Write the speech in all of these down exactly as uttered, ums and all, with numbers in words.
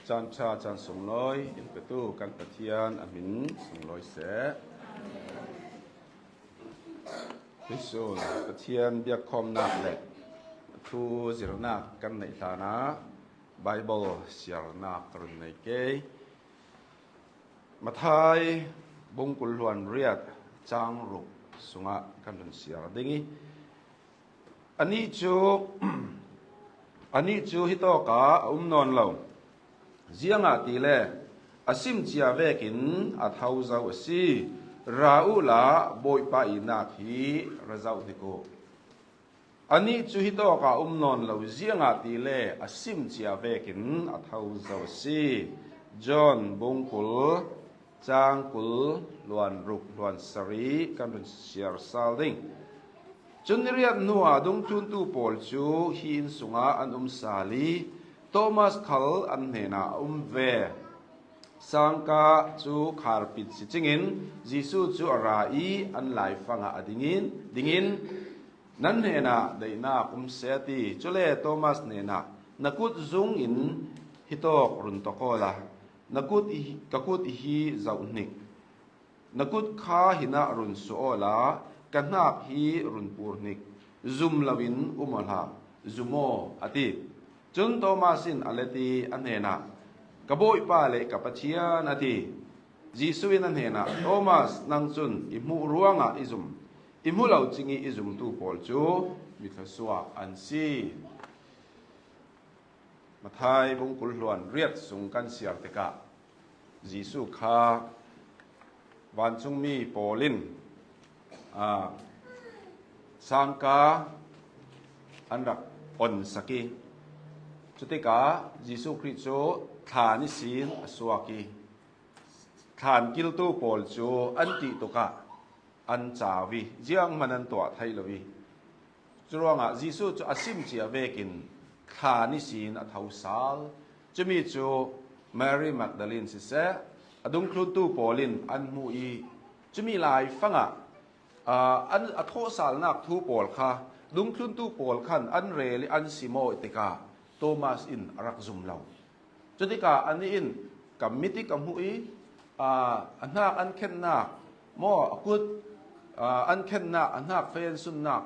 Caan ṭha, caan sunglawi in petu kan Pathian a hmin sunglawi seh. Tuisun Pathian biakkhawmnak le thu zirnak kan neih hlanah Bible siarnak ka run nei kei. Matthai bung kul hluan riat cang ruk sungah kan run siar ding i, anih cu, anih cu hitawkah a um nawn lo. Ziangahtile a sim cia vekin a tho zo a si. Ra uhla Bawipa ihnak hi ra zoh hnik uh. Anih cu hitawkah a um nawn lo, ziangahtile a sim cia vekin a tho zo a si. John bung kul, cang kul hluan ruk hluan sarih kan run siar sal ding. Cun ni riat hnuah dungthluntu pawl cu hi inn sungah an um sal i Thomas khal an hnenah a um ve. Sangka cu kharpit si cingin Jesuh cu a ra i an laifangah a dingin, dingin, "Nan hnenah daihnak um seh," a ti. Cule Thomas hnenah, "Na kut zung in hitawk run tawk awla na kut i, ka kut i hi zoh hnik. Na kut kha hinah run suah awla ka hnak hi run pur hnik. Zum loin um aw hlah, zum aw," a ti. Cun Thomas in a let i a hnenah, "Ka Bawipa le ka Pathian," a ti. Jesuh in a hnenah, "Thomas, nang cun i hmuh ruangah i zum, i hmu lo cing i i zumtu pawl cu mi thluasuak an si." Matthai bung kul hluan riat sung kan siar tikah Jesuh kha vancungmi pawl in, aa, sangka an rak onsak i, cutikah Jesuh Khrih cu thlan ihsin a suak i, thlan kiltu pawl cu an ṭih tukah an cau i, zianghman an tuah thei lo i, curuangah Jesuh cu a sim cia vekin thlan ihsin a tho sal. Cumi cu Mary Magdalene siseh, a dungthluntu pawl in an hmuh i, cumi laifangah, aa, an, a thawhsalnak thu pawl kha dungthluntu pawl khan an rel i an sim aw tikah Thomas in a rak zum lo. Cutikah anih in, "Ka mit i ka hmuh i, aa, a hnak an khenhnak maw, a kut, aa, an khenhnak, a hnak fei an sunnak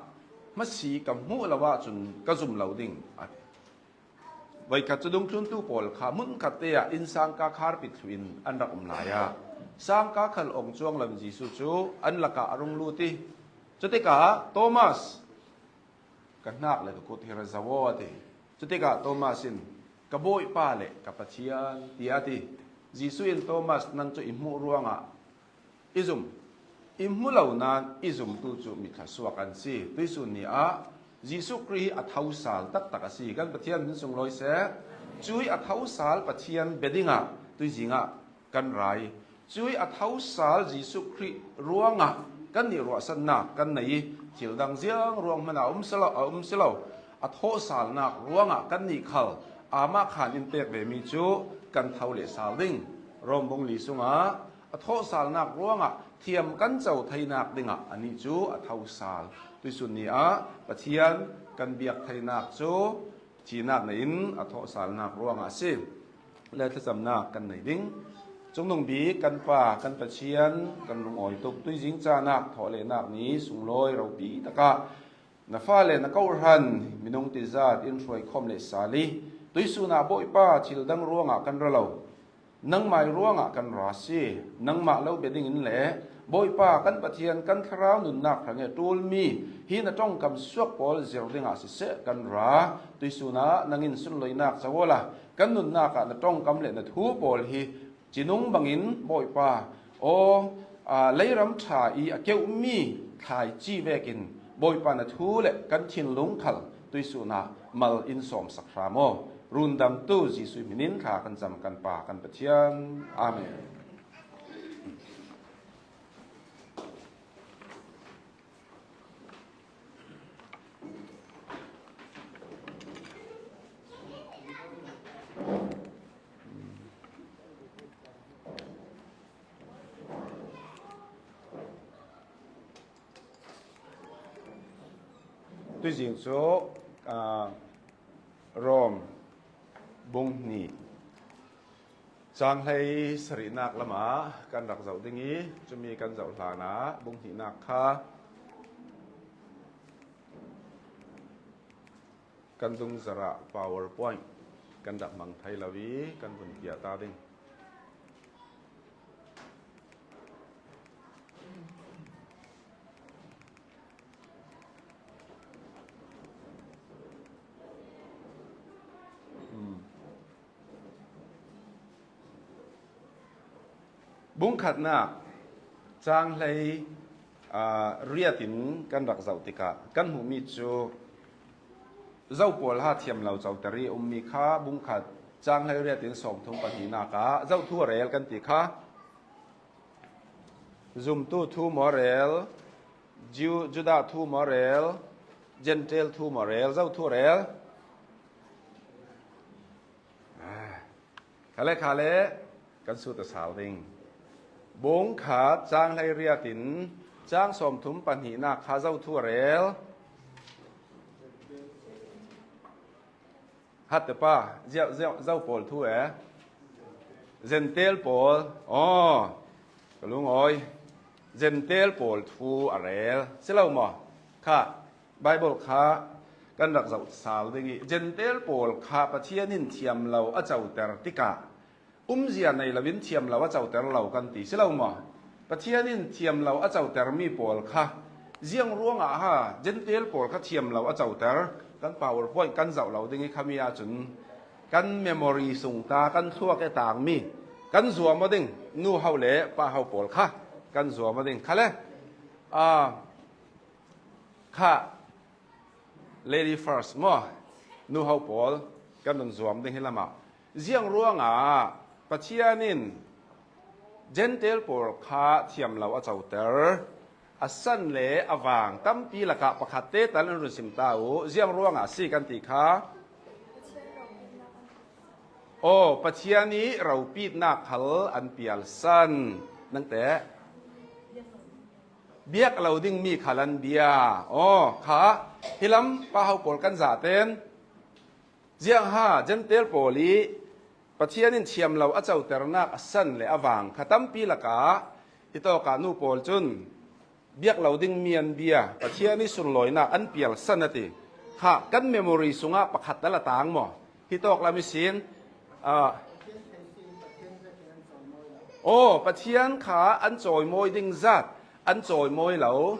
hmasi ka hmuh lo ahcun ka zum lo ding," a ti. Voikhat cu dungthluntu pawl kha hmunkhat te ah innsangka kharpit thluh in an rak um lai ah, sangka khal ong cuang loin Jesuh cu an lakah a rung lut i, cutikah, "Thomas, ka hnak le ka kut hi ra zoh aw," a ti. Cutikah Thomas in, "Ka Bawipa le ka Pathian," tiah a ti. Jesuh in, "Thomas, nang cu i hmuh ruangah i zum, i hmu lo nain i zumtu cu mi thluasuak an si." Tuisun ni ah Jesuh Khrih hi a tho sal taktak a si. Kan Pathian hmin sunglawi seh. Cuih a tho sal Pathian bia dingah tuizing ah kan ra i, cuih a tho sal Jesuh Khrih ruangah kannih ruahsannak kan nei i, thil dang ziang ruang hmanh ah a um si lo, a um si lo, a thawhsalnak ruangah kannih khal amah khan in pek vemi cu kan tho leh sal ding. Rom bung li sungah a thawhsalnak ruangah thiam kan co theinak dingah anih cu a tho sal. Tuisun ni ah Pathian kan biak theinak cu thihnak nei in a thawhsalnak ruangah a si. Le thlacamnak kan nei ding. Cungnung bik kan Pa, kan Pathian, kan lungawi tuk, tuizing caan ah thawhlehnak ni sunglawi ropi takah na fale na kawhhran minung tizat in hruaikhawm leh sal i, tuisun ah Bawipa, thil dang ruangah kan ra lo. Nangmah ruangah kan ra si. Nangmah lo bia dingin le Bawipa kan Pathian kan thlarau nunnak hrang i a ṭulmi hi na ṭongkam suak pawl zir dingah siseh kan ra. Tuisun ah nang in sunlawinak co awla kan nunnak ah na ṭongkam le na thu pawl hi cinung bangin Bawipa, aw, aa, leiram ṭha i a keuhmi thlaici vekin Bawipa na thu le kan thinlung khal tuisun ah mal in sawmsak hram aw. Rundamtu Jesuh hmin in thla kan cam kan Pa kan Pathian. Amen. Tuizing cu, aa, Rom bung hnih, Chang hlei sarihnak lamah kan rak zoh ding i, cumi kan zoh hlanah bung hnihnak kha kan dung zarah PowerPoint kan rak hmang thei lo i kan vun piah ta ding. Bung khatnak chang hlei, aa, riat in kan rak zoh tikah kan hmuhmi cu zo pawl ha thiam lo coter i a ummi kha bung khat chang hlei riat in sawmthum pahnihnak ah zoh thu a rel kan ti kha. Zumtu thu maw rel, Ju-, Judah thu maw rel, Gentile thu maw rel, zo thu rel. Khale, khale, kan sut a sal ding. Bung khat chang hlei riat in chang sawmthum pahnihnak kha zo thu a rel. Hatte pa, zia, zia, zo pawl thu e. Zentel pawl. Aw, ka lungawi. Zentel pawl thu a rel. Si lo maw? Kha, Bible kha kan rak zoh sal ding i, Zentel pawl kha Pathian in thiam lo a coter tikah, umzia nei loin thiam lo a coter lo kan ti si lo maw? Pathian in thiam lo a cotermi pawl kha ziang ruangah ha Gentile pawl kha thiam lo a coter? Kan PowerPoint kan zoh lo ding i khami ahcun kan memory sung ta kan thluak i tangmi kan zuam aw ding, nu ho le pa ho pawl kha kan zuam aw ding. Khale, aa, kha, lady first maw? Nu ho pawl kan run zuam ding hi lamah. Ziang ruangah Pathian in Gentile pawl kha thiam lo a coter, a san le a vang tampi lakah pakhat te tal an run sim ta u. Ziang ruangah a si kan ti kha? Aw, Pathian i ropitnak khal an pialsan. Nangteh. Biak lo dingmi khal an bia. Aw, kha, hi lam pa ho pawl kan zahten. Ziang ha, Gentile pawl i Pathian in thiam lo a coternak a san le a vang kha tampi lakah, hitawkah nu pawl cun biak lo dingmi an bia, Pathian i sunlawinak an pialsan a ti. Kha, kan memory sungah pakhat tal a tang maw? Hitawk lam ihsin, ah, aw, Pathian kha an cawimawi ding zat, an cawimawi lo.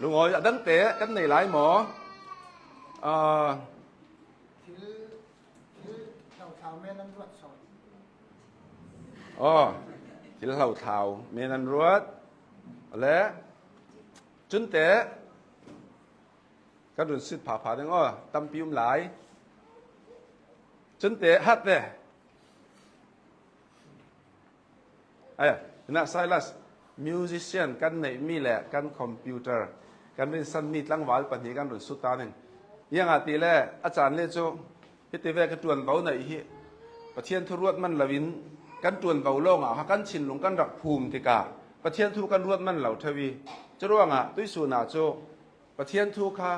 Lungawi a dangte kan nei lai maw? Ah, aw, thil hlo thlau men an ruat. Le, cunte, kan run sit phapha ding aw, tampi um lai. Cunte, hatte. Aya, hinah Silas, musician kan neihmi le kan computer kan rinsanmi tlangval pahnih kan run sut ta ding. Ziangahtile a caan le cu, hiti ve ka ṭuanvo neih hi Pathian thu ruat man loin kan ṭuanvo lawngah kha kan thinlung kan rak phum tikah Pathian thu kan ruat man lo ṭheu i, curuangah tuihsun ah cu Pathian thu kha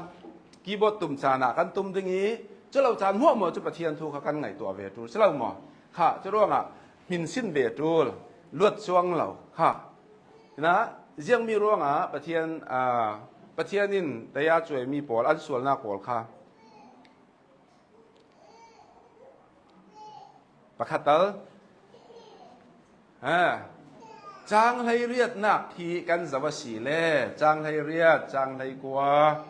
keyboard tum caan ah kan tum ding i, cu lo caan hmuahhmuah cu Pathian thu kha kan ngaihtuah ve ṭul si lo maw? Kha, curuangah hminsin ve ṭul, luat cuang lo kha. Hinah, ziangmi ruangah Pathian, aa, Pathian in taya cuaimi pawl, an sualnak pawl kha pakhat tal. Ha. Cang hleiriatnak hi kan zoh a si le, cang hleiriat, cang hleikua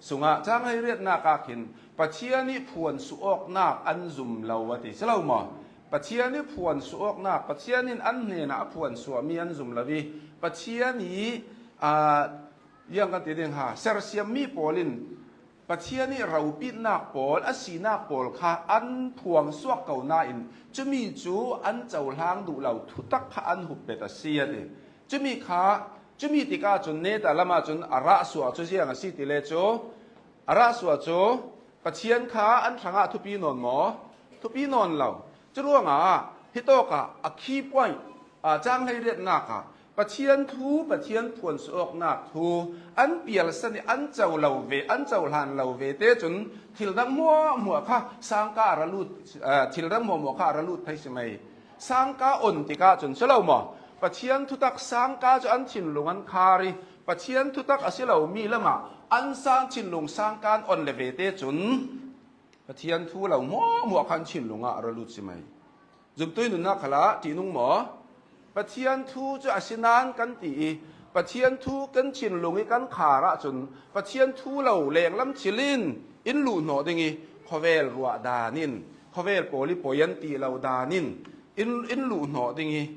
sungah cang hleiriatnak ah khin Pathian i phuan suh awknak an zum lo a ti si lo maw? Pathian i phuan suh awknak, Pathian in an hnenah a phuan suahmi an zum lo i, Pathian i, aa, ziang kan ti ding ha, sersiammi pawl in Pathian i ropitnak pawl, a sinak pawl kha an phuang suak ko nain, cumi cu an cohlang duh lo thutak kha an huppet a si a ti. Cumi kha, cumi tikah cun neta lamah cun a rahsuah cu ziang a si ti le cu, a rahsuah cu Pathian kha an hrangah thupi nawn maw? Thupi nawn lo. Curuangah hitawkah a key point, aa, cang hleiriatnak ah Pathian thu, Pathian phuan suh awknak thu an pialsan i an co lo ve, an cohlan lo ve te cun thil dang hmuahhmuah kha sangka a ra lut, aa, thil dang hmuahhmuah kha a ra lut thei si mai. sangka on tikah cun si lo maw? Pathian thutak sangka cu an thinlung an khar ih Pathian thutak a si lomi lamah an sang thinlung sangka an on le vete cun Pathian thu lo hmuahhmuah kha an thinlung ah a ra lut si mai. Zumtu ih nunnak khalah ṭihnung maw? Pathian thu cu a si nain kan ti ih Pathian thu kan thinlung ih kan khar ahcun Pathian thu lo lenglam thil in in luh hnawh ding ih khawvel ruah dan in khawvel pawl ih poi an ti lo dan in in, in luh hnawh ding ih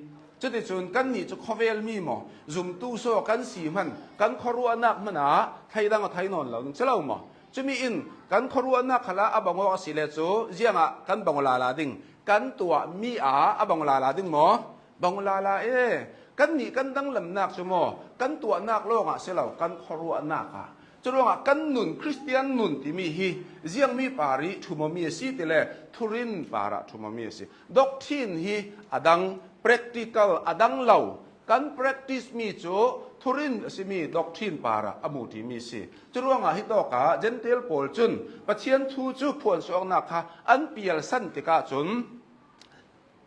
cuticun kannih cu khawvel mi maw, zumtu saw kan si hman kan khuaruahnak hmanah theidang a thei nawn lo ding si lo maw? Cumi in kan khuaruahnak khalah a bang awk a si le cu ziangah kan bang aw lala ding? Kan tuahmi ah a bang aw lala ding maw? Bang aw lala e. Kannih kan danglamnak cu maw, kan tuahnak lawngah si lo, kan khuaruahnak ah. Curuangah kan nun, Khristian nun timi hi ziangmi par ih ṭhumawmi a si tile thurin parah ṭhumawmi a si. Doctrine hi a dang, practical a dang lo. Kan practice mi cu thurin a simi doctrine parah a mu ṭimi si. Curuangah hitawkah Gentile pawl cun Pathian thu cu phuansuaknak kha an pialsan tikah cun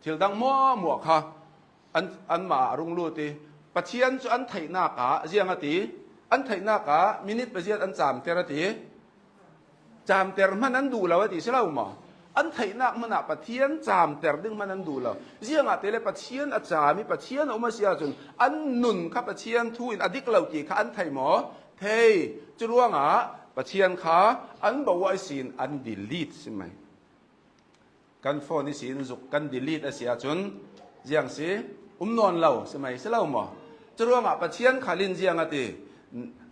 thil dang hmuahhmuah kha an, anmah ah a rung lut ih Pathian cu an theihnak ah ziang a ti, an theihnak ah minit paziat an camter a ti. Camter hman an duh lo a ti si lo maw? An theihnak hmanah Pathian camter ding hman an duh lo. Ziangahtile Pathian a cam ih Pathian a um a si ahcun an nun kha Pathian thu in a dik lo ti kha an thei maw? Thei. Curuangah Pathian kha an bawh ihsin an delete si mai. Kan phone ihsin zuk kan delete a si ahcun ziang si, um nawn lo si mai si lo maw? Curuangah Pathian khal in ziang a ti,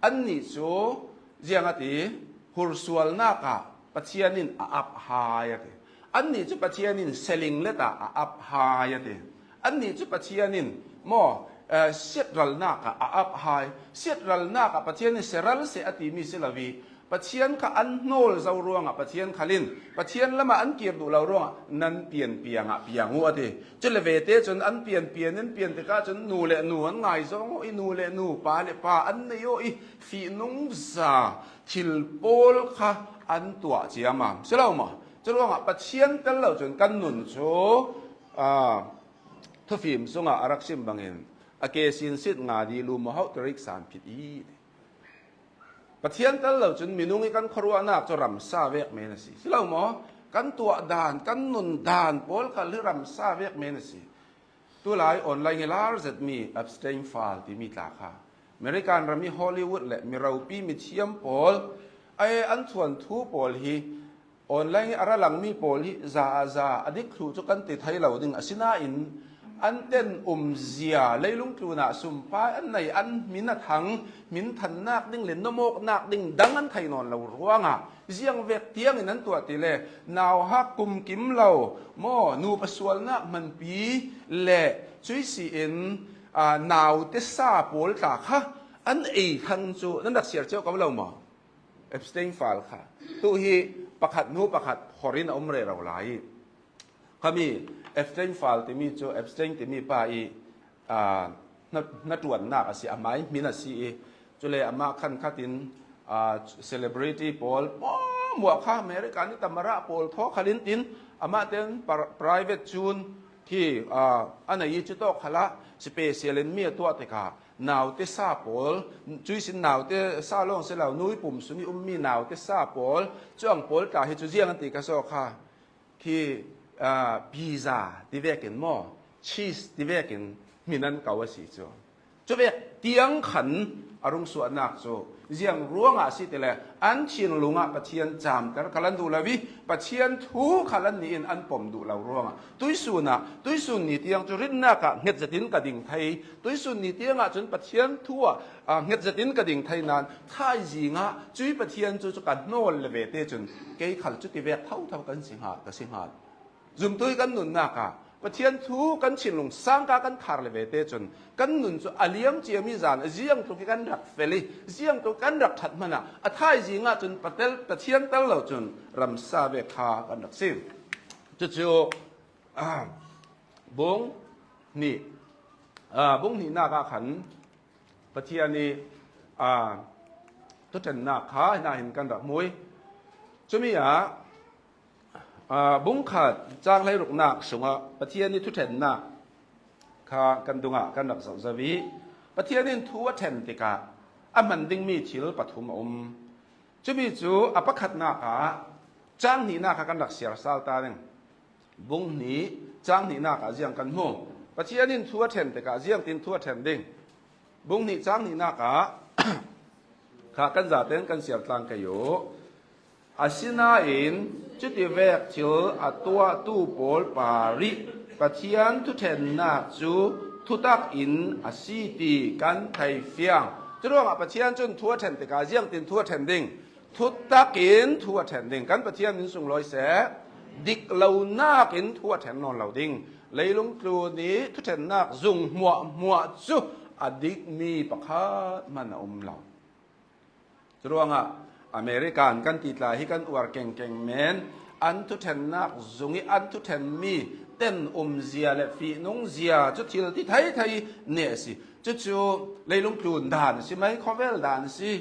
annih cu ziang a ti, hursualnak ah Pathian in a ap hai a ti. Annih cu Pathian in seling let ah a ap hai a ti. Annih cu Pathian in maw, eh, siatralnak ah a ap hai. Siatralnak ah Pathian in seral seh a timi si lo ih Pathian kha an hnawl zo ruangah Pathian khal in Pathian lamah an kir duh lo ruangah nan pianpiang ah piang uh a ti. Cule vete cun an pianpian in pian tikah cun nu le nu an ngaizawng uh ih nu le nu, pa le pa an nei uh ih fihnungza thil pawl kha an tuah ciamam si lo maw? Curuangah Pathian tel lo cun kan nun cu, aa, thufim sungah a rak sim bangin a ke sinsit nga di lu maw hauh tarik san phit i. Pathian tel lo cun minung ih kan khuaruahnak cu ramsa vek men a si. Si lo maw? Kan tuah dan, kan nun dan pawl khal hi ramsa vek men a si. Tulai online ih lar zetmi abstain file timi tla kha American ram ih Hollywood le miropi mithiam pawl ai an thuanthu pawl hi online ih a ra langmi pawl hi za ah za a dik thluh cu kan ti thei lo ding. Asinain an ten umzia leilung tlunah sumpai an nei, an hmin a thang, hmin thannak ding le nomawknak ding dang an thei nawn lo ruangah ziangvek tiangin an tuah ti le nauhak kumkim lo maw, nupa sualnak hmanpi le cuih si in, aa, naute sa pawl tla kha an ei thang cu nan rak siar cio ko lo maw? Abstain file kha. Tu hi pakhat hnu pakhat hor in a um rero lai. Khami abstain file timi cu abstain timi pa ih, aa, hna, hnaṭuannak a si, amah ih hmin a si ih, cule amah khan khat in, aa, celebrity pawl hmuahhmuah kha America nih tamara pawl thaw khal in tin amah ten par-, private cun khi, aa, a nei ih cutawk khalah special in mi a tuah tikah naute sa pawl, cuih sin naute sa lawng si lo, nui pum sung ih ummi naute sa pawl, cuang pawl tla hi cu ziang an ti ka saw kha. Khi, aa, pizza ti vekin maw, cheese ti vekin hmin an ko a si cu. Cuvek tiang khan a rung suahnak cu ziang ruangah a si ti le an thinlung ah Pathian camter khal an duh lo ih Pathian thu khal an nih in an pom duh lo ruangah tuihsun ah, tuihsun ni tiang cu rinnak ah hnget zetin ka ding thei. Tuihsun ni tiang ah cun Pathian thu ah, aa, hnget zetin ka ding thei nain thaizing ah cuih Pathian cu, cu ka hnawl le vete cun kei khal cu tivek thotho kan si hngal, ka si hngal. Zumtu ih kan nunnak ah Pathian thu kan thinlung sangka kan khar le vete cun kan nun cu a liam ciami zan a ziang tluk ih kan rak fel ih ziang tluk kan rak ṭhat hmanah a thaizing ah cun Patel, Pathian tel lo cun ramsa vek kha kan rak si. Cucu, ah, bung hnih, ah, bung hnihnak ah khan Pathian ih, aa, thuṭhennak kha hinahin kan rak hmu ih, cumi ah Aa, bung khat, cang hleiruknak sungah Pathian ih thuṭhennak kha kan dungah kan rak zoh zo ih, Pathian in thu a ṭhen tikah a hman dingmi thil pathum a um. Cumi cu a pakhatnak ah cang hnihnak kha kan rak siar sal ta ding. Bung hnih, cang hnihnak ah ziang kan hmu? Pathian in thu a ṭhen tikah ziangtin thu a ṭhen ding? Bung hnih cang hnihnak ah kha kan zaten kan siar tlang kei uh. Asinain cuti vek thil a tuahtu pawl parih Pathian thuṭhennak cu thutak in a si ti kan thei fiang. Curuangah Pathian cun thu a ṭhen tikah ziangtin thu a ṭhen ding? Thutak in thu a ṭhen ding. Kan Pathian min sunglawi seh, dik lonak in thu a ṭhen nawn lo ding. Leilung tlun ih thuṭhennak zung hmuahhmuah cu a dikmi pakhat hman a um lo. Curuangah American kan ti tla hi kan uar kengkeng men, an thuṭhennak zung ih an thuṭhenmi ten umzia le fihnungzia cu thil ti theithei neh a si. Cucu leilung tlun dan a si mai, khawvel dan a si.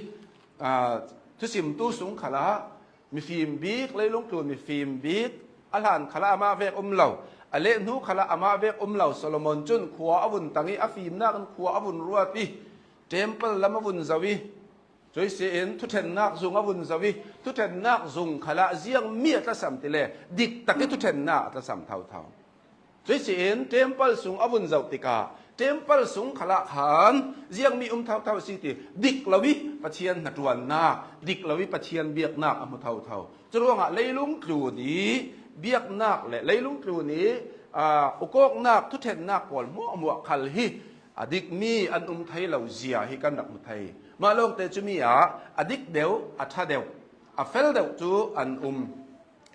Aa, thusimtu sung khalah mifim bik, leilung tlun mifim bik, a hlan khalah amah vek um lo, a lehhnu khalah amah vek um lo. Solomon cun khua a vun tang ih a fimnak in khua a vun ruat ih temple lam a vun zoh ih, cuih si in thuṭhennak zung a vun zoh ih, thuṭhennak zung khalah ziangmi a tlasam ti le dik tak ih thuṭhennak a tlasam thotho. Cuih si in temple sung a vun zoh tikah temple sung khalah khan ziangmi um thotho a si ti, dik lo ih Pathian hnaṭuannak, dik lo ih Pathian biaknak a hmu thotho. Curuangah leilung tlun ih biaknak le leilung tlun ih, aa, ukawknak, thuṭhennak pawl hmuahhmuah khal hi a dikmi an um thei lo zia hi kan rak hmu thei. Mah lawngte cumi ah a dik deuh, a ṭha deuh, a fel deuh cu an um.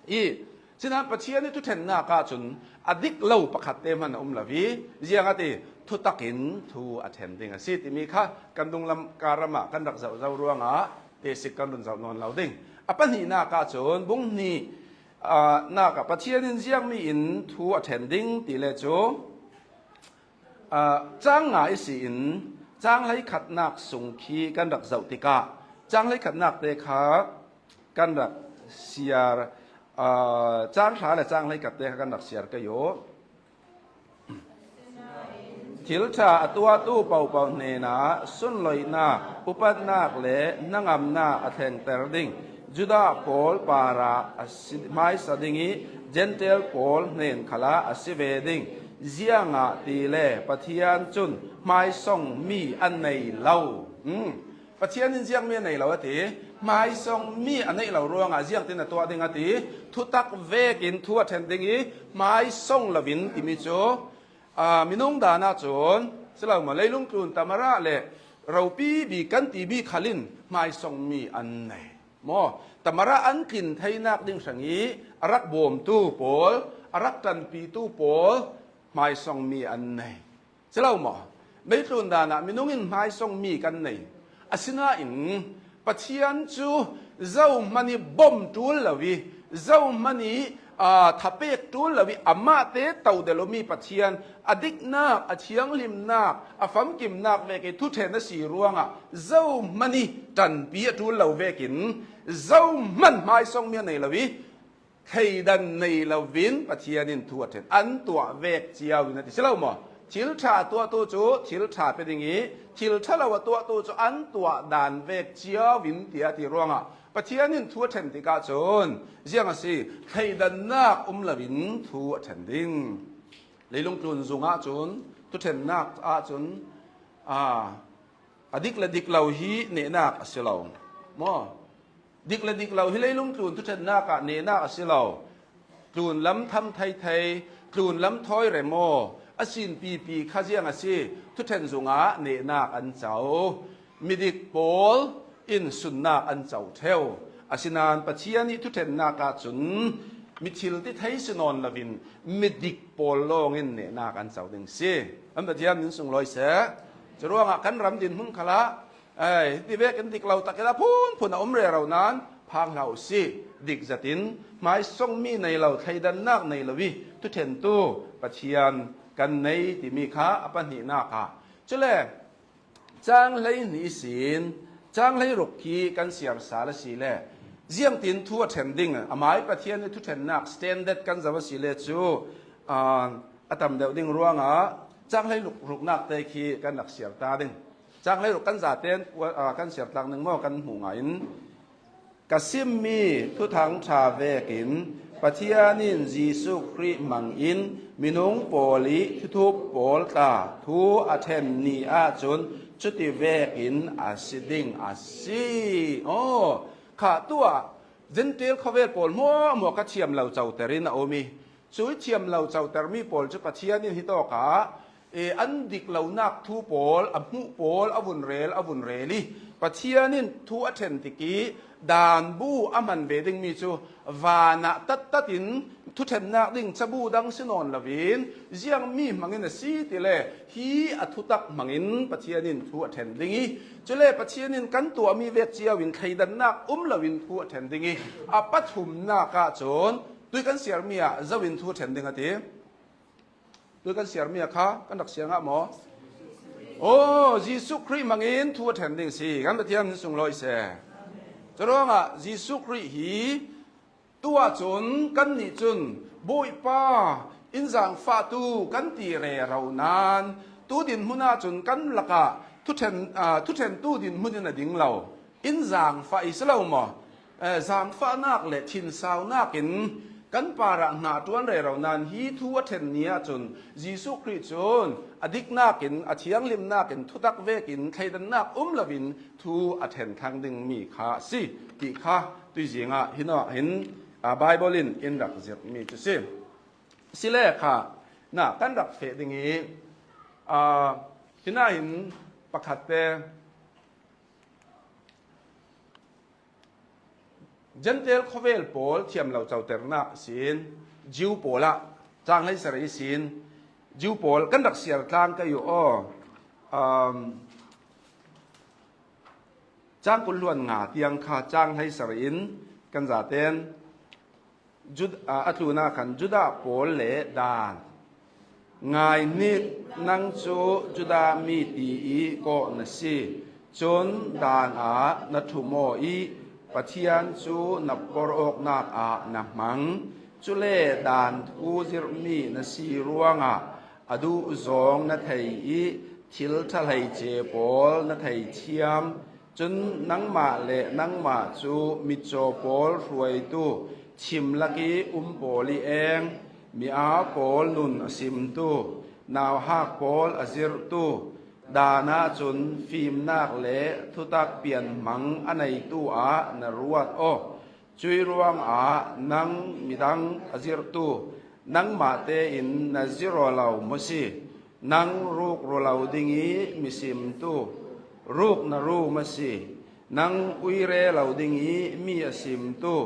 Ih sinain Pathian ih thuṭhennak ahcun a dik lo pakhatte hman a um lo ih, ziangahtile thutak in thu a ṭhen ding a si timi kha kan dunglam kar ram ah kan rak zoh zo ruangah tesik kan run zoh nawn lo ding. A pahnihnak ahcun bung hnih, aa, nak ah Pathian in ziangmi in thu a ṭhen ding ti le cu, aa, cang nga ihsin cang hleikhatnak sung khi kan rak zoh tikah cang hleikhatnak te kha kan rak siar, aa, cang hra le cang hleikhat te kha kan rak siar kei uh. Thil ṭha a tuahtu pohpoh hnenah sunloihnak, upatnak le hnangamnak a thlengter ding. Judah pawl parah a si, hmaisa ding ih Gentile pawl hnen khalah a si ve ding. Ziangahtile Pathian cun hmaisongmi a nei lo. Hmm. Pathian in ziangmi a nei lo a ti. Hmaisongmi a neih lo ruangah ziangtin a tuah ding a ti. Thutak vekin thu a ṭhen ding ih hmaisong loin timi cu, aa, minung dan ahcun si lo maw, leilung tlun tamara le ropi bik kan timi khal in hmaisongmi an nei. Maw, tamara an tlin theinak ding hrangih a rak bawmtu pawl, a rak ṭanpitu pawl hmaisongmi an nei. Si lo maw? Leitlun dan ah minung in hmaisongmi kan nei. Asinain Pathian cu zohman ih bawm ṭul lo ih, zohman ih, aa, thapek ṭul lo ih, amahte to deuh lomi Pathian, a diknak, a thianghlimnak, a famkimnak vek ih thuṭhen a si ruangah zohman ih ṭanpi a ṭul lo vekin zohman hmaisongmi a nei lo ih, thleidan nei loin Pathian in thu a ṭhen, an tuah vek cio in a ti si lo maw? Thil ṭha a tuahtu cu thil ṭha pe ding ih, thil ṭha lo a tuahtu cu an tuah dan vek cio in tiah a ti ruangah Pathian in thu a ṭhen tikah cun ziang a si, thleidannak um loin thu a ṭhen ding. Leilung tlun zung ahcun, thuṭhennak ahcun, aa, a dik le dik lo hi nehnak a si lo maw? Dik le dik lo hi leilung tlun thuṭhennak ah nehnak a si lo. Tlunlam tham thei thei, tlunlam thawi rem aw, a sinpipi kha ziang a si, thuṭhen zungah nehnak an co. Midik pawl in sunnak an co ṭheu. Asinain Pathian ih thuṭhennak ahcun mi thil ti thei si nawn loin midik pawl lawngin nehnak an co ding si. Kan Pathian min sunglawi seh. Curuangah kan ram dinhmun khalah, ei, hiti vekin dik lo takin a phunphun a um rero nain phang hlah uhsi. Dik zetin hmaisongmi nei lo, thleidannak nei lo ih thuṭhentu Pathian kan nei timi kha a pahnihnak ah. Cule cang hleihnih ihsin cang hleiruk khi kan siar sal a si le, Ziangtin thu a ṭhen ding, a mai Pathian ih thuṭhennak standard kan zoh a si le cu, aa, a tam deuh ding ruangah cang hleiruk ruknak te khi kan rak siar ta ding. Cang hleiruk kan zaten, aa, kan siar tlak ding maw kan hmuh ngaiin, ka simmi Thuthang ṭha vekin Pathian in Jesuh Khrih hmangin minung pawl ih thuthup pawl tla thu a ṭhen ni ahcun cuti vekin a si ding a si. Aw, kha tuah Jentail khawvel pawl hmuahhmuah kha thiam lo coter in a um ih, cuih thiam lo cotermi pawl cu Pathian in hitawkah, ee, an dik lonak thu pawl, a hmuh pawl a vun rel, a vun rel ih, Pathian in thu a ṭhen tikih daan bu a hman ve dingmi cu vanah tattat in thuṭhennak ding cabu dang si nawn loin, ziangmi hmangin a si tile, hi a thutak hmangin Pathian in thu a ṭhen ding ih, cule Pathian in kan tuahmi vek cio in thleidannak um loin thu a ṭhen ding ih, a pathumnak ahcun tui kan siarmi ah zo in thu a ṭhen ding a ti. Tui kan siarmi ah kha kan rak siar ngah maw? Aw, Jesuh Khrih hmangin thu a ṭhen ding si. Kan Pathian min sunglawi seh. Curuangah Jesuh Khrih hi tu ahcun kannih cun, Bawipa, in zaangfahtu kan ti rero nain, tu dinhmun ahcun kan lakah thuṭhen, aa, thuṭhentu dinhmun in a ding lo. In zaangfah ih si lo maw? Eh, zaangfahnak le thinsaunak in kan parah hna ṭuan rero nain hi thu a ṭhen ni ahcun Jesuh Khrih cun a diknak in, a thianghlimnak in thutak vekin thleidannak um loin thu a ṭhen thlang dingmi kha a si ti kha tuizing ah hi nawh hin, aa, Baibal in in rak zirhmi cu si. Si le kha na kan rak feh ding ih, aa, hinahin pakhat te, Jentail khawvel pawl thiam lo coternak ihsin Jew pawl ah cang hleisarih ihsin Jew pawl kan rak siar tlang ka ih aw. Um, cang kul hluan nga tiang kha cang hleisarih in kan zaten Jud-, aa, a tlunah khan Judah pawl le daan. Ngaihnik, nang cu Judah mi ti ih kawh na si. Cun daan ah na ṭhum aw ih Pathian cu na porh awknak ah na hmang. Cule daan thu zirhmi na si ruangah a duhzawng na thei ih thil ṭha hleice pawl na thei thiam. Cun nangmah le nangmah cu mitcaw pawl hruaitu, chim lak ih um pawl ih eng, mi aa pawl nun a simtu, nauhak pawl a zirhtu, daan ahcun fimnak le thutak pianhmang a neitu ah na ruat aw. Cuih ruangah nang midang a zirhtu nangmah tein na zirh aw lo maw si? Nang ruk ru lo ding ih mi simtu ruk na ru maw si? Nang uire lo ding ih mi a simtu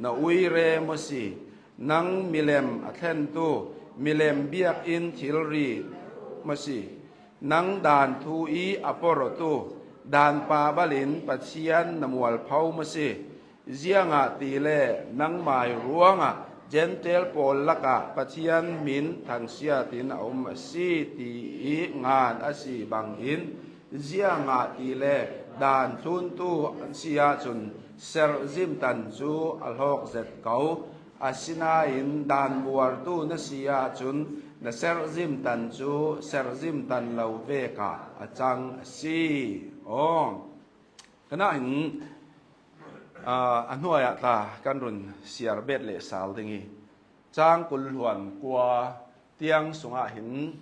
na uire maw si? Nang milem a thlentu milem biakinn thilri maw si? Nang daan thu ih a porh awtu daan pa balin Pathian na mualpho maw si? Ziangahtile nangmai ruangah Jentail pawl lakah Pathian hmin thangsiat in a um a si, ti ih ngan a si bangin, ziangahtile daan thluntu an si ahcun serhzim tan cu a hlawk zet ko. Asinain daan buartu na si ahcun na serhzim tan cu serhzim tan lo vekah a cang a si. Aw. Kanah hin, aa, a hnuai ah tla kan run siar bet le sal ding ih, cang kul hluan kua tiang sungah hin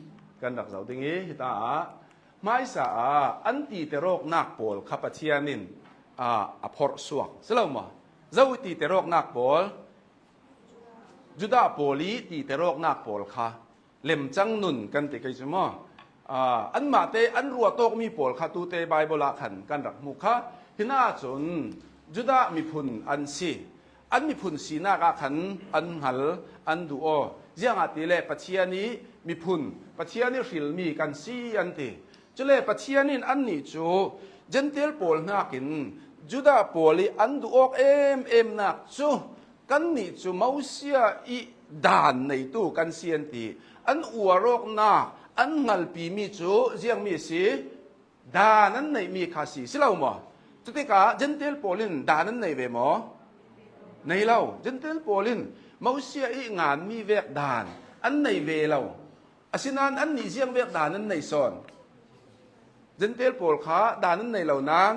kan rak zoh ding ih, hita ah hmaisa ah an titer awknak pawl kha Pathian in, aa, a phorh suak si lo maw? Zo ih titer awknak pawl, Judah pawl ih titer awknak pawl kha lemcang nun kan ti kei cu maw? Aa, anmahte an ruat awkmi pawl kha tute Baibal ah khan kan rak hmu kha. Hinah cun Judah miphun an si. An miphun sinak ah khan an hngal, an duh aw. Ziangahtile Pathian ih miphun, Pathian ih hrilmi kan si an ti. Cule Pathian in annih cu Jentail pawl hnakin Judah pawl ih an duh awk ememnak cu kannih cu Moses ih daan neitu kan si an ti. An uar awknak, an hngalpimi cu ziangmi a si? Daan an neihmi kha si, si lo maw? Cutikah Jentail pawl in daan an nei ve maw? Nei lo. Gentile pawl in Mosia i ngan mi vek dan an nei ve lo. Asinan annih ziang vek dan an nei sawn? Gentile pawl kha dan an nei lo nan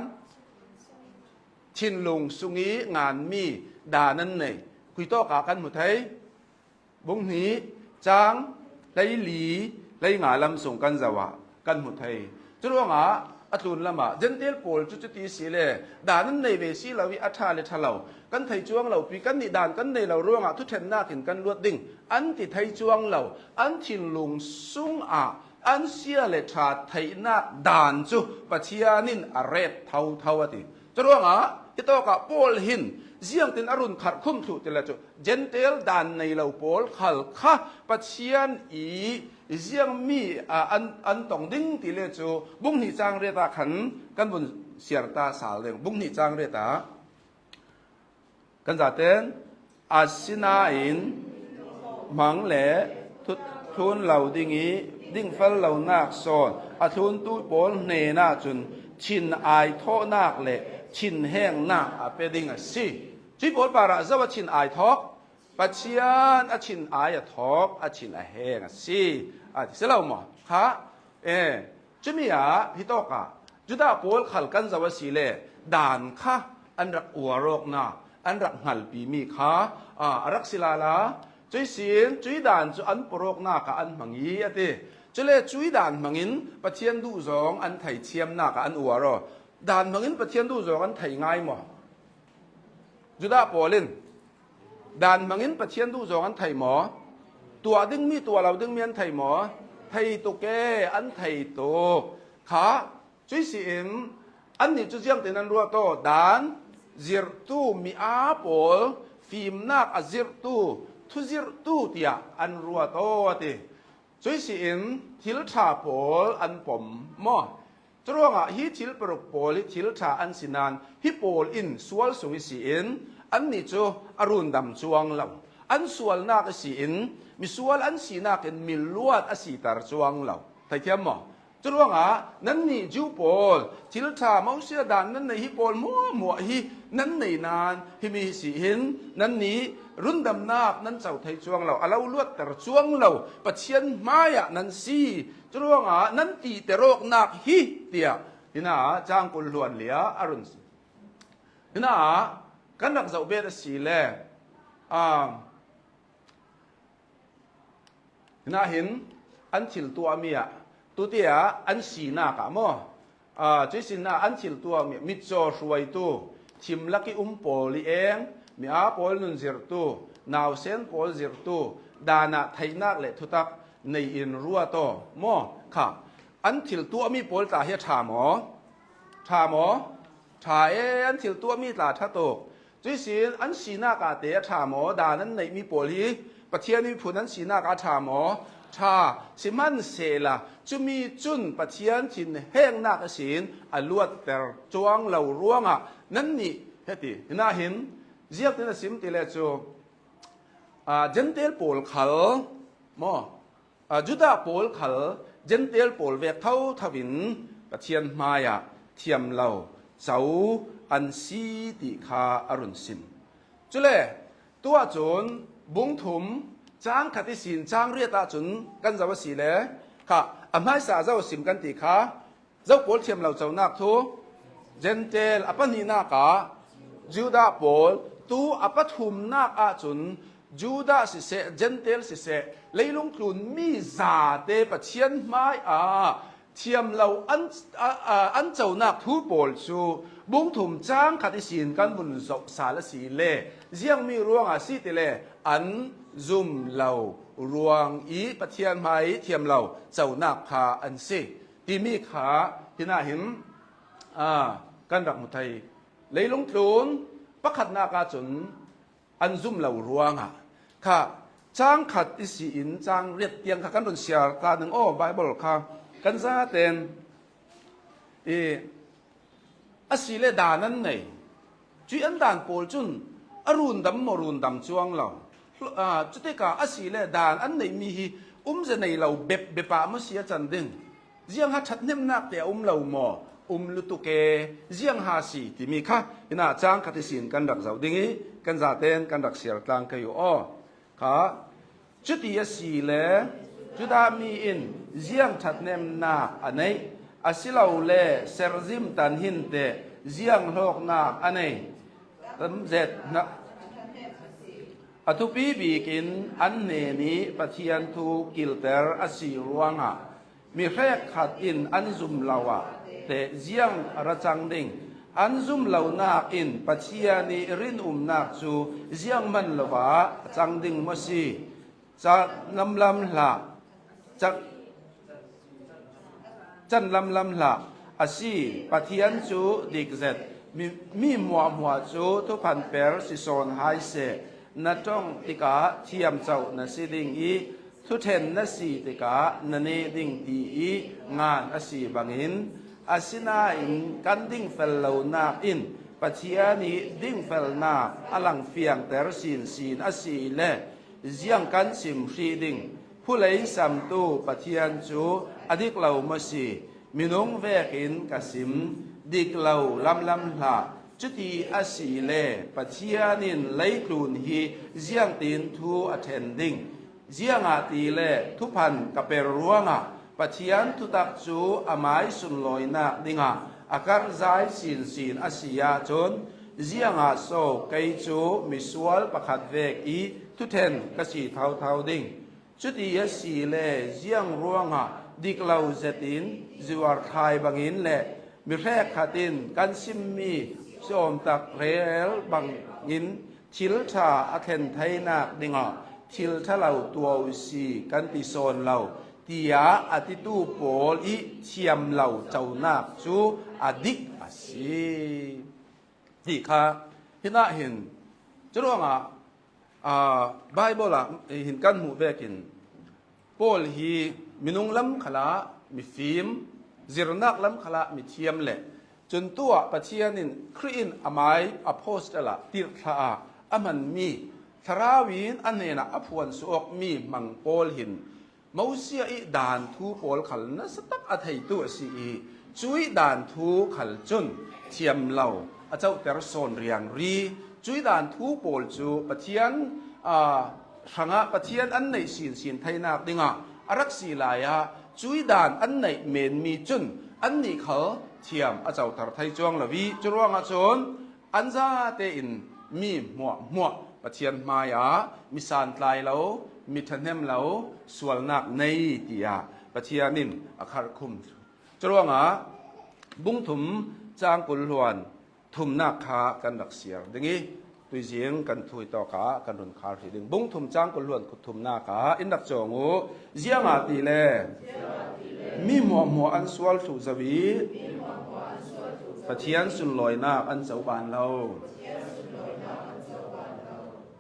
thinlung sung i ngan mi dan an nei. Khuitawk ah kan hmu thei? Bung hnih, cang hlei li, hlei nga lam sung kan zoh ah kan hmu thei. Curuangah a tlun lamah Gentile pawl cu cuti si le dan an nei ve si lo i a ṭha le ṭha lo kan thei cuang lo pi, kannih dan kan nei lo ruangah thuṭhennak in kan luat ding an ti thei cuang lo. An thinlung sungah an sia le ṭha theihnak dan cu Pathian in a ret thotho a ti. Curuangah hitawkah Paul hin ziangtin a run kharh khum thluh ti le cu Gentile dan nei lo pawl khal kha Pathian i ziangmi, aa, an, an tong ding ti le cu bung hnih cang riat ah khan kan vun siar ta sal ding. Bung hnih cang riat ah kan zaten, asinain hmang le thut thlun lo ding i dingfel lonak sawn a thluntu pawl hnenah cun thin ai thawhnak le thin hengnak a pe ding a si. Cuih pawl parah zo a thin ai thawk? Pathian a thin ai a thawk, a thin a heng a si. A ti si lo maw? Kha, e, cumi ah hitawkah Judah pawl khal kan zoh a si le dan kha an rak uar awknak, an rak hngalpi mi kha, a, a rak si lala. Cuih sin, cuih dan cu an pur awknak ah an hmang i a ti. Cule cuih dan hmangin Pathian duhzawng an thei thiamnak ah an uar aw. Dan hmangin Pathian duhzawng an thei ngai maw? Judah pawl in dan hmangin Pathian duhzawng an thei maw? Tuah dingmi, tuah lo dingmi an thei maw? Thei tuk e, an thei tuk. Kha, cuih si in annih cu ziangtin an ruat aw? Dan zirhtu, mi aa pawl, fimnak a zirhtu, thuzirhtu tiah an ruat aw a ti. Cuih si in thil ṭha pawl an pom maw? Curuangah hi thil paruk pawl hi thil ṭha an si nan hi pawl in sual sung i si in annih cu a rundam cuang lo. An sualnak i si in misual an sinak in mi luat a siter cuang lo. Theithiam maw? Curuangah nannih Jew pawl, thil ṭha Mosia dan nan nei hi pawl hmuahhmuah hi nan nei nan himi hi si hin nannih rundamnak nan co thei cuang lo, a lo luatter cuang lo Pathian hmaiah nan si. Curuangah nan tihter awknak hi tiah hinah cang kul hluan lia a run si. Hinah kan rak zoh bet a si le, aa, hinah hin an thil tuahmi ah, tutiah an sinak ah maw? Aa, cuih sinah an thil tuahmi ah mitcaw hruaitu, thim lak i um pawl i eng, mi aa pawl nun zirhtu, nausen pawl zirhtu, dan ah theihnak le thutak nei in ruat aw maw? Kha, an thil tuahmi pawl tla hi a ṭha maw? Ṭha maw? Ṭha e, an thil tuahmi tla ṭha tuk. Cuih sin an sinak ah te a ṭha maw? Dan an neihmi pawl hi Pathian miphun an sinak ah ṭha maw? Ṭha. Sihmansehla cumi cun Pathian thinhengnak ihsin a luatter cuang lo ruangah nannih heti hinah hin ziangtin a sim ti le cu, aa, Gentile pawl khal maw? Aa, Judah pawl khal Gentile pawl vek thotho in Pathian hmaiah thiam lo co an si ti kha a run sim. Cule tuah cun bung thum cang khat ihsin cang riat ah cun kan zoh a si le kha a hmaisa zoh sim kan ti kha, Zoh pawl thiam lo conak thu, Gentile a pahnihnak ah Judah pawl, tu a pathumnak ah cun Judah siseh, Gentile siseh, leilung tlun mi zate Pathian hmai ah thiam lo an, a, a, an conak thu pawl cu bung thum cang khat ihsin kan vun zoh sal a si le, ziangmi ruangah si ti le an zum lo ruang i Pathian hmai thiam lo conak kha an si. Timi kha hinah hin, aa, kan rak hmu thei. Leilung tlun pakhatnak ah cun an zum lo ruangah kha cang khat ihsin cang riat tiang kha kan run siar ta ning aw, Baibal kha kan zaten i a si le dan an nei. Cuih an dan pawl cun a rundam maw, rundam cuang lo. Aa, cutikah a si le dan an neihmi hi umze nei lo bep bep ah maw si a can ding? Ziangha ṭhathnemnak te a um lo maw? um lutuk e, ziang ha si timi kha, hina chang khat ihsin kan rak zoh ding i, kan zaten kan rak siar tlang kei uh aw. Kha, cuti a si le, Judah mi in ziang ṭhatnemnak a neih, a si lo le serzim tan hin teh ziang hlawknak a nei, tam zet hna. A thupi bikin an hnen i Pathian thu kilter a si ruangah, mi hrekkhat in an zum lo ah teh ziang a ra cang ding? An zum lonak in Pathian i rinumnak cu ziang man lo ah a cang ding maw si? Can lamlam hlah, can, can lamlam hlah. A si, Pathian cu dik zet, mi, mi hmuahhmuah cu thuphan per si sawn hai seh. Na ṭong tikah thiamcoh na si ding i, thuṭhen na si tikah na neh ding ti i ngan a si bangin, asinain kan dingfel lonak in Pathian i dingfelnak a lang fiangter sinsin a si le, ziang kan sim hrih ding? Phulei samtu Pathian cu a dik lo maw si? Minung vekin ka sim, dik lo lamlam hlah. Cuti a si le Pathian in leitlun hi ziangtin thu a ṭhen ding? Ziangahtile thuphan ka per ruangah Pathian thutak cu amai sunlawinak dingah a karhzai sinsin a si ahcun, ziangah so kei cu misual pakhat vek i thuṭhen ka si thotho ding? Cuti a si le ziang ruangah dik lo zetin zuarthlai bangin le mi hrekkhat in kan simmi sawmtak rel bangin thil ṭha a thlen theinak dingah thil ṭha lo tuah uhsi kan ti sawn lo, tiah a titu pawl i thiam lo conak cu a dik a si ti kha. Hinah hin curuangah, aa, Baibal ah hin kan hmuh vekin Paul hi minung lam khalah mifim, zirnak lam khalah mithiam le cun tuah Pathian in Khrih in amai apostle ah tirhthlah ah a hmanmi, Thlarau in a hnenah a phuan suak awkmi hmang Paul hin Mosia i daan thu pawl khal nasatak a theitu a si i, cuih daan thu khal cun thiam lo a cohter sawn riangri. Cuih daan thu pawl cu Pathian, aa, hrangah Pathian an neih sinsin theinak dingah a rak si lai ah, cuih daan an neih menmi cun annih khal thiam a cohter thei cuang lo i, curuangah cun an zate in mi hmuahhmuah Pathian hmaiah mi santlai lo, mi ṭhahnem lo sualnak nei, tiah Pathian in a kharhkhum. Curuangah bung thum cang kul hluan thumnak kha kan rak siar ding i, tuizing kan thu i tawkah kan run khar hrih ding. Bung thum cang kul hluan kut thumnak ah in rak cawng uh. Ziangahtile mi hmuahhmuah an sual thluh zo i Pathian sunlawinak an coban lo.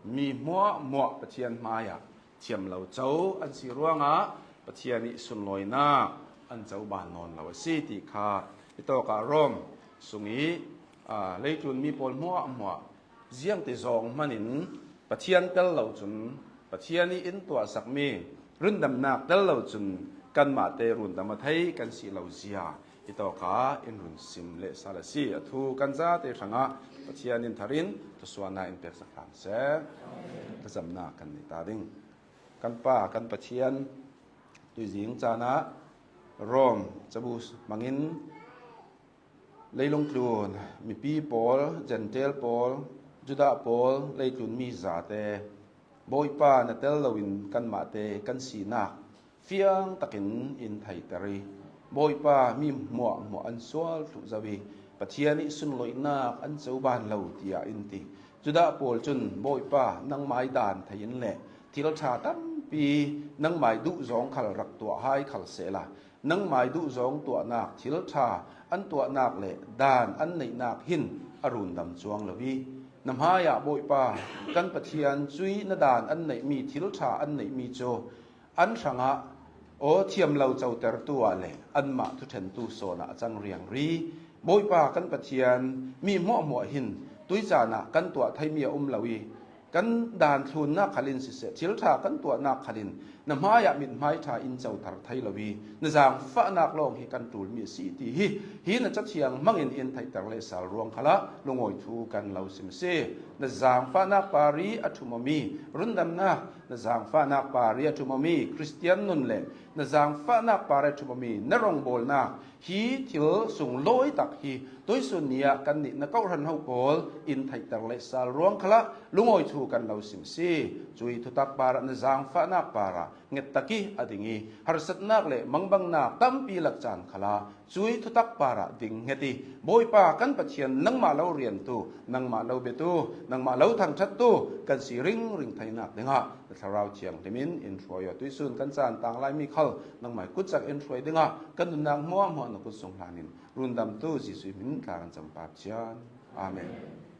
Mi hmuahhmuah Pathian hmaiah thiam lo co an si ruangah Pathian i sunlawinak an coban nawn lo a si ti kha i tawkah Rom sung i, aa, leitlun mi pawl hmuahhmuah ziangti zawng hmanin Pathian tel lo cun Pathian i in tuahsakmi rundamnak tel lo cun kanmahte rundam a thei kan si lo zia i tawkah in run sim lehsal a si. A thu kan zate hrangah Pathian in thar in thusuahnak in peksak hram seh. Thlacamnak kan nei ta ding. Kan Pa, kan Pathian, tuizing caan ah Rom cabu hmangin leilungtlun mipi pawl, Jentail pawl, Judah pawl, leitlun mi zate, Bawipa, na tel loin kanmahte kan sinak fiang takin in theiter i, Bawipa, mi hmuahhmuah an sual thluh zo i Pathian i sunlawihnak an coban lo, tiah in ti. Judah pawl cun, Bawipa, nangmai daan thei in le thil ṭha tampi nangmai duh zawng khal rak tuah hai khal sehla, nangmai duh zawng tuahnak thil ṭha an tuahnak le daan an neihnak hin a rundam cuang lo i, na hmaiah Bawipa, kan Pathian, cuih na daan an neihmi, thil ṭha an neihmi cu an hrangah aw thiam lo cotertu ah le anmah thuṭhentu sawn ah a cang riangri. Bawipa, kan Pathian, mi hmuahhmuah hin tuih caan ah kan tuah theimi a um lo i, kan daan thlunnak khal in siseh, thil ṭha kan tuahnak khal in Na hmaiah mithmai ṭha in cotar thei lo hi, na zangfahnak lawng hi kan ṭul mi a si ti hi, hi na Ca Thiang hmangin in theihter leh sal ruang khalah lungawi thu kan lo sim a si. Na zangfahnak parih a ṭhum awmi rundamnak, na zangfahnak parih a ṭhum awmi Khristian nun le na zangfahnak parih a ṭhum awmi na rawngbawlnak, hi thil sunglawi tak hi tuisun ni ah kannih na kawhhran ho pawl in theihter leh sal ruang khalah lungawi thu kan lo sim a si. Cui thutak parah na zangfahnak parah nget tak i a ding i, harsatnak le mangbangnak tampi lak caan khalah cui thutak parah ding nget i, Bawipa kan Pathian, nangmah lo riantu, nangmah lo biatu, nangmah lo thangṭhattu kan si ringring theinak dingah na Thlarau Thianghlim in in hruai aw. Tuisun kan caan tang lai mi khal nangmah i kutcak in hruai dingah kan nunnak hmuahhmuah na kut sung hlanin, rundamtu Jesuh hmin tla kan cam Pa Pathian. Amen.